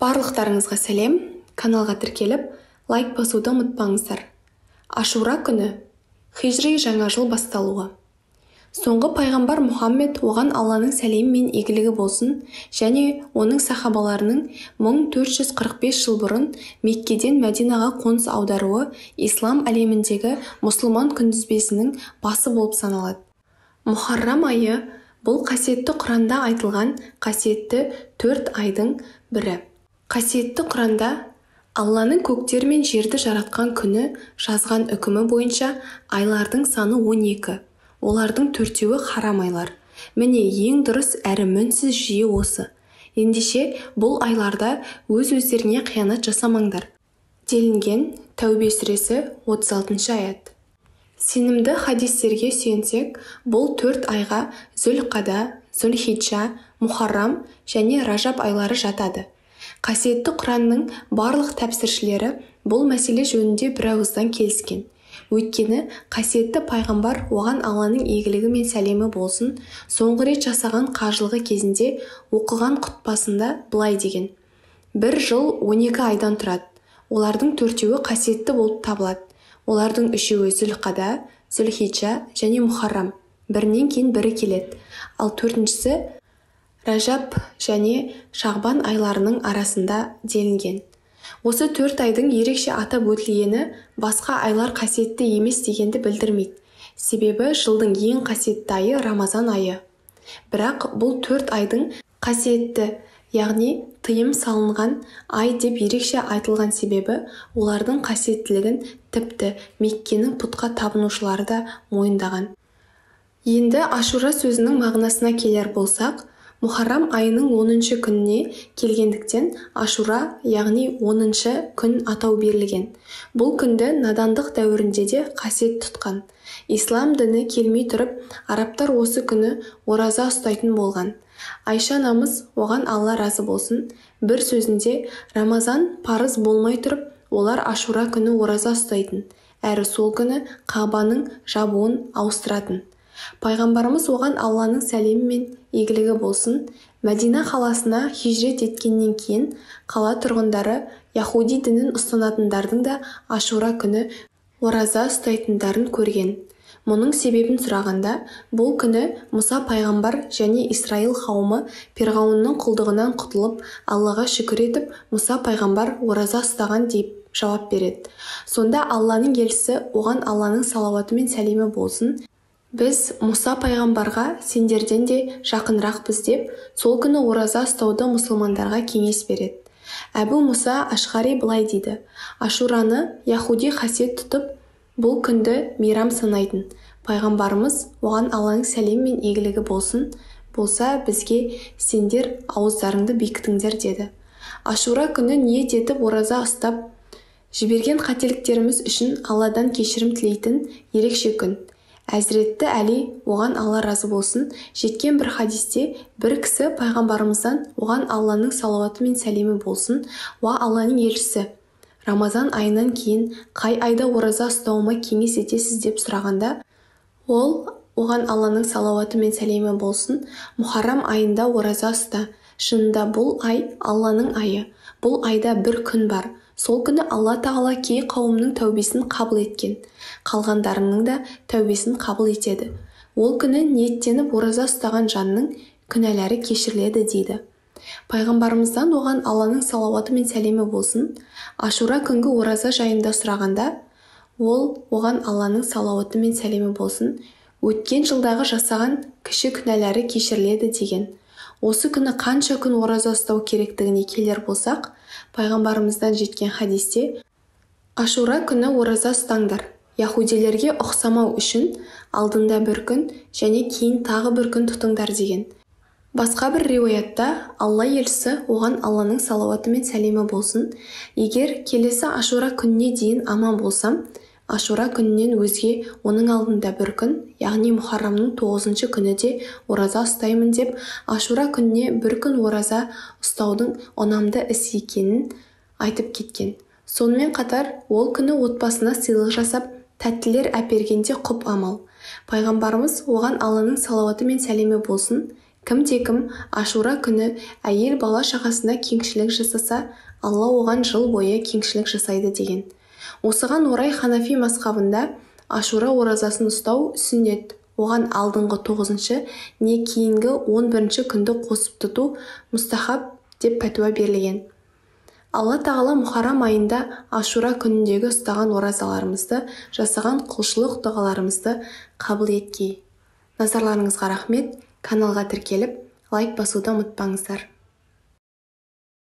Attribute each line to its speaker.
Speaker 1: Барлықтарыңызға сәлем. Каналға тіркеліп, лайк басуды ұмытпаңыздар. Ашура күні хижри жаңа жыл басталуы. Соңғы пайғамбар Мұхаммед, оған Алланың сәлемі мен игілігі болсын, және оның сахабаларының 1445 жыл бұрын Меккеден Мәдинаға қоныс аударуы ислам әлеміндегі мұсылман күнтізбесінің басы болып саналады. Мұхаррам айы бұл қасиетті Құранда айтылған қасиетті 4 айдың бірі. Қасиетті Құранда Алланың көктер мен жерді жаратқан күні жазған үкімі бойынша айлардың саны 12. Олардың төртеуі харам айлар. Міне, ең дұрыс әрі мінсіз жүйе осы. Ендеше бұл айларда өз-өздеріңе қиянат жасамаңдар, делінген Тәубе сүресі 36 аят. Сенімді хадистерге сүйенсек, бұл 4 айға Зүлқада, Зүлхиджа, Мұхаррам және Ражаб айлары жатады. Қасиетті Құранның барлық тәпсіршілері бұл мәселе жөнінде бірауыздан келіскен. Өйткені қасиетті пайғамбар, оған Алланың игілігі мен сәлемі болсын, соңғы рет жасаған қажылығы кезінде оқыған құтпасында былай деген: бір жыл 12 айдан тұрады. Олардың төртеуі қасиетті болып табылады. Олардың үшеуі Зүлқада, Зүлхиджа және Мұхаррам. Бірінен кейін бірі келеді. Ал төртіншісі Ражаб және Шағбан айларының арасында делінген. Осы 4 айдың ерекше атап өтілгені басқа айлар қасиетті емес дегенді білдірмейді. Себебі жылдың ең қасиетті айы Рамазан айы. Бірақ бұл 4 айдың қасиетті, яғни тыйым салынған ай деп ерекше айтылған себебі олардың қасиеттілігін тіпті Меккенің пұтқа табынушылары да мойындаған. Енді Ашура сөзінің мағынасына келер болсақ, Мұхаррам айының 10 күніне келгендіктен Ашура, яғни 10 күн атау берілген. Бұл күнді надандық дәуірінде де қасиет тұтқан. Ислам діні келмей тұрып, арабтар осы күні ораза ұстайтын болған. Айша анамыз, оған Алла разы болсын, бір сөзінде Рамазан парыз болмай тұрып, олар Ашура күні ораза ұстайтын, әрі сол күні Қағбаның жабуын ауыстыратын. Пайғамбарымыз, оған Алланың сәлемі мен игілігі болсын, Мәдина қаласына хижрет еткеннен кейін қала тұрғындары яхуди дінін ұстанатындардың да Ашура күні ораза ұстайтындарын көрген. Мұның себебін сұрағанда, бұл күні Мұса пайғамбар және Исраил қауымы Перғауынның құлдығынан құтылып, Аллаға шүкір етіп, Мұса пайғамбар ораза ұстаған деп жауап береді. Сонда Алланың елшісі, оған Алланың салауаты мен сәлемі болсын, біз Мұса пайғамбарға сендерден де жақынырақпыз деп, сол күні ораза ұстауды мұсылмандарға кеңес береді. Әбу Мұса Ашғари былай дейді: Ашураны яхуди қасиет тұтып, бұл күнді мейрам санайтын. Пайғамбарымыз, оған Алланың сәлемі мен игілігі болсын, болса бізге сендер ауыздарыңды бекітіңдер деді. Ашура күні ниет етіп ораза ұстап, жіберген қателіктеріміз үшін Алладан кешірім тілейтін ерекше күн. Әзіретті Әли, оған Алла разы болсын, жеткен бір хадисте бір кісі пайғамбарымыздан, оған Алланың салауаты мен сәлемі болсын, уа Алланың елшісі, Рамазан айынан кейін қай айда ораза ұстауыма кеңес етесіз деп сұрағанда, ол, оған Алланың салауаты мен сәлемі болсын, Мұхаррам айында ораза ұста. Шынында бұл ай Алланың айы. Бұл айда бір күн бар. Сол күні Алла Тағала кей қауымның тәубесін қабыл еткен, қалғандарының да тәубесін қабыл етеді. Ол күні ниеттеніп ораза ұстаған жанның күнәлары кешіріледі дейді. Пайғамбарымыздан, оған Алланың салауаты мен сәлемі болсын, Ашура күнгі ораза жайында сұрағанда, ол, оған Алланың салауаты мен сәлемі болсын, өткен жылдағы жасаған кіші күнәлары кешіріледі деген. Осы күні қанша күн ораза ұстау керектігіне келер болсақ, пайғамбарымыздан жеткен хадисте Ашура күні ораза ұстаңдар, яхудилерге ұқсамау үшін алдында бір күн және кейін тағы бір күн тұтыңдар деген. Басқа бір риуаятта Алла елшісі, оған Алланың салауаты мен сәлемі болсын, егер келесі Ашура күніне дейін аман болсам, Ашура күнінен өзге оның алдында бір күн, яғни Мұхаррамның 9 күні де ораза ұстаймын деп, Ашура күніне бір күн ораза ұстаудың ұнамды іс екенін айтып кеткен. Сонымен қатар ол күні отбасына сыйлық жасап, тәттілер әпергенде құп амал. Пайғамбарымыз, оған Алланың салауаты мен сәлемі болсын, Кімде-кім Ашура күні әйел бала шағасына кеңшілік жасаса, Алла оған жыл бойы кеңшілік жасайды деген. Осыған орай Ханафи мазхабында Ашура оразасын ұстау сүннет, оған алдыңғы 9-шы не кейінгі 11-ші күнді қосып тұту мұстахаб деп пәтуа берілген. Алла Тағала Мұхаррам айында Ашура күніндегі ұстаған оразаларымызды, жасаған құлшылық дұғаларымызды қабыл еткей. Назарларыңызға рахмет. Каналға тіркеліп, лайк басуды ұмытпаңыздар.